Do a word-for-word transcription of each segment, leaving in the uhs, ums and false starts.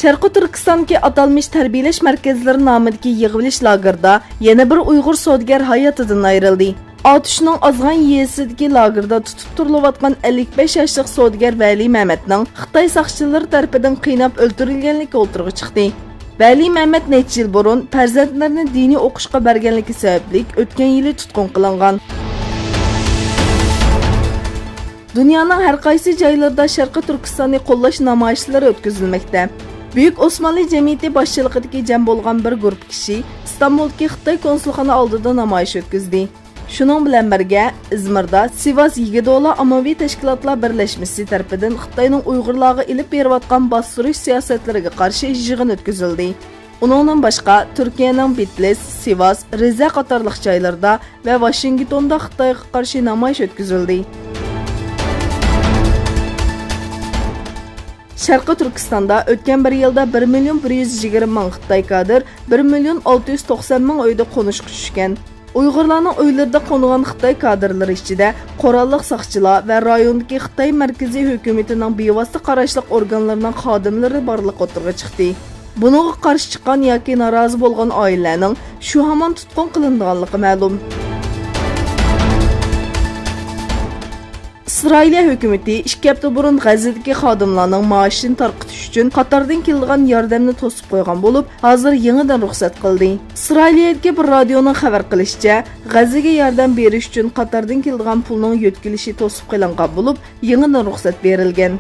شەرقىي تۈركىستاندىكى ئاتالمىش تەربىيەلەش مەركەزلىرى نامىدىكى يىغىۋېلىش لاگېرىدا يەنە بىر ئۇيغۇر سودىگەر ھاياتىدىن ئايرىلدى. ئاتۇشنىڭ ئازغان يېزىسىدىكى لاگېردا تۇتۇپ تۇرۇلۇۋاتقان ئەللىك بەش ياشلىق سودىگەر ۋەلى مەمەتنىڭ خىتاي ساقچىلىرى تەرىپىدىن قىيناپ ئۆلتۈرۈلگەنلىكى ئوتتۇرىغا چىقتى. ۋەلى مەمەت نەچچە يىل بۇرۇن پەرزەنتلىرىنى دىنىي ئوقۇشقا بەرگەنلىكى سەۋەبلىك ئۆتكەن يىلى تۇتقۇن قىلىنغان. دۇنيانىڭ ھەر قايسى جايلىرىدا شەرقىي تۈركىستاننى قوللاش نامايىشلىرى ئۆتكۈزۈلمەكتە. بۈيۈك ئوسمانلى جەمئىيىتى باشچىلىقىدىكى جەم بولغان بىر گۇرۇپپا كىشى ئىستانبۇلدىكى خىتاي كونسۇلخانا ئالدىدا نامايىش ئۆتكۈزدى. شۇنىڭ بىلەن بىرگە، ئىزمىردا سىۋاس يىگىدولا ئاممىۋى تەشكىلاتلار بىرلەشمىسى تەرىپىدىن خىتاينىڭ ئۇيغۇرلارغا ئېلىپ بېرىۋاتقان باستۇرۇش سىياسەتلىرىگە قارشى يىغىن ئۆتكۈزۈلدى. ئۇنىڭدىن باشقا، تۈركىيەنىڭ بىتلىس، سىۋاس، رىزە قاتارلىق جايلىرىدا ۋە ۋاشىنگتوندا خىتايغا قارشى نامايىش ئۆتكۈزۈلدى. شەرقىي تۈركىستاندا ئۆتكەن بىر يىلدا بىر مىليون بىر يۈز يىگىرمە مىڭ خىتاي كادىر، بىر مىليون ئالتە يۈز توقسان مىڭ ئۆيدە قونۇشقا چۈشكەن. ئۇيغۇرلارنىڭ ئۆيلىرىدە قونغان خىتاي كادىرلىرى ئىچىدە قوراللىق ساقچىلار ۋە رايوندىكى خىتاي مەركىزىي ھۆكۈمىتىنىڭ بىۋاسىتە قاراشلىق ئورگانلىرىنىڭ خادىملىرى بارلىقى ئوتتۇرىغا چىقتى. بۇنىڭغا قارشى چىققان ياكى نارازى بولغان ئائىلىلەرنىڭ شۇ ھامان تۇتقۇن قىلىنىدىغانلىقى مەلۇم. ئىسرائىلىيە ھۆكۈمىتى ئىككى ھەپتە بۇرۇن غەززىدىكى خادىملارنىڭ مائاشىنى تارقىتىش ئۈچۈن قاتاردىن كېلىدىغان ياردەمنى توسۇپ قويغان بولۇپ، ھازىر يېڭىدىن رۇخسەت قىلدى. ئىسرائىلىيەدىكى بىر رادىيونىڭ خەۋەر قىلىشىچە، غەززىگە ياردەم بېرىش ئۈچۈن قاتاردىن كېلىدىغان پۇلنىڭ يۆتكىلىشى توسۇپ قېلىنغان بولۇپ، يېڭىدىن رۇخسەت بېرىلگەن.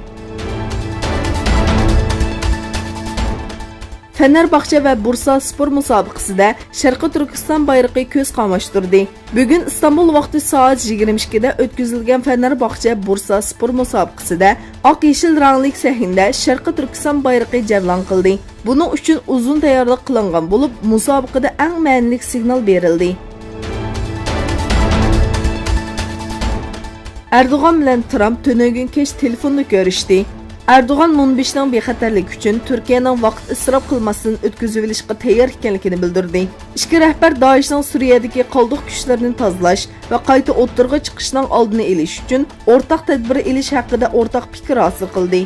فەنەرباغچە ۋە بۇرسا سپور مۇسابىقىسىدە شەرقىي تۈركىستان بايرىقى كۆز قاماشتۇردى. بۈگۈن ئىستانبۇل ۋاقتى سائەت يىگىرمە ئىككىدە ئۆتكۈزۈلگەن فەنەرباغچە بۇرسا سپور مۇسابىقىسىدە ئاق يېشىل رەڭلىك سەھنىدە شەرقىي تۈركىستان بايرىقى جەۋلان قىلدى. بۇنىڭ ئۈچۈن ئۇزۇن تەييارلىق قىلىنغان بولۇپ، مۇسابىقىدە ئەڭ مەنىلىك سىگنال بېرىلدى. ئەردوغان بىلەن ترامپ تۈنۈگۈن كەچ تېلېفوندا كۆرۈشتى. ئەردوغان مۇنبىشنىڭ بىخەتەرلىكى ئۈچۈن تۈركىيەنىڭ ۋاقىت ئىسراپ قىلماستىن ئۆتكۈزۈۋېلىشقا تەييار ئىكەنلىكىنى بىلدۈردى. ئىككى رەھبەر دائىشنىڭ سۈرىيەدىكى قالدۇق كۈچلىرىنى تازىلاش ۋە قايتا ئوتتۇرىغا چىقىشىنىڭ ئالدىنى ئېلىش ئۈچۈن ئورتاق تەدبىر ئېلىش ھەققىدە ئورتاق پىكىر ھاسىل قىلدى.